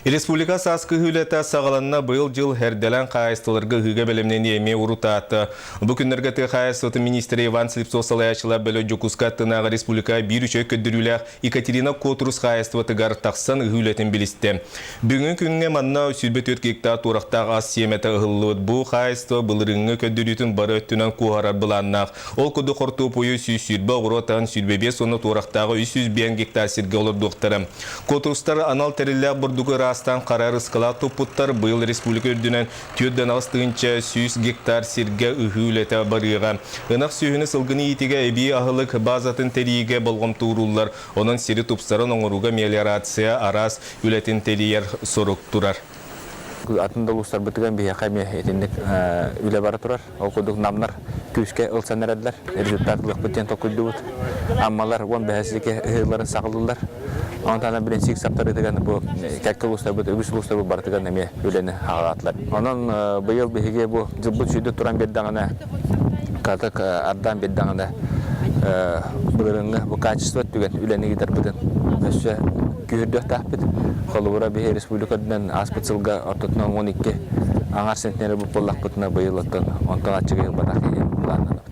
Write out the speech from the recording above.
Республика сааскы үлэтэ саҕаланна быйыл дьыл эрдэлээн хаһаайыстыбаларга ыһыыга бэлэмнэнии эмиэ урутаата. Бу күннэргэ тыа хаһаайыстыбатын министрэ Иван Слепцов салайааччылаах бөлө Дьокуускай аттынааҕы республика биир үчүгэй көрдөрүүлээх Екатерина Котрус хаһаайыстыбатыгар тахсан ыһыы үлэтин билистэ. Бүгүҥҥү күҥҥэ манна 24 гектар туорахтаах ас сиэмэтэ ыһыллыбыт. Бу хаһаайыстыба былырыыҥҥы көрдөрүүтүн бары өттүнэн куоһарар былааннаах. Ол курдук хортуоппуйу 120 оҕуруот аһын 25 уонна туорахтааҕы 305 гектар сиргэ олордуохтара. Куотурустар анал тэриллээх бурдугу ыраастаан хара ыскалаах туппуттар. Быйыл республика үрдүнэн 4100 гектар сиргэ ыһыы үлэтэ барыаҕа. Ынах сүөһүнү сылгыны иитиигэ эбии аһылык базатын тэрийиигэ болҕомто ууруллар. Онон сири тупсаран оҥорууга мелиорация араас үлэтин тэрийэр сорук турар. Атын да улуустарбытыгар биһиэхэ эмиэ итинник үлэ бара турар. Ол курдук намнар күүскэ ылсан эрэллэр. Результат ылыахпыт диэн толкуйдуубут. Аммалар 15 сике ыһыыларын саҕалыыллар. Онтон билин саптарыытыгар бу кэккэ улуустарбыт, үгүс улуустарбыт барытыгар эмиэ үлэни саҕалаатылар. Онон быйыл биһиги бу дьылбыт сүүрдэ туран биэрдэҕинэ, катык ардаан биэрдэҕинэ былырыҥҥы бу качество өттүгэр үлэни ыытарбытын өссө күүһүрдүөхтээхпит. Холобура, биһи республика үрдүнэн ааспыт сылга ортотунан 12 аҥар центнери буллахпытына быйыл оттон онтон аччыгый ылбатах киһи былааннанар.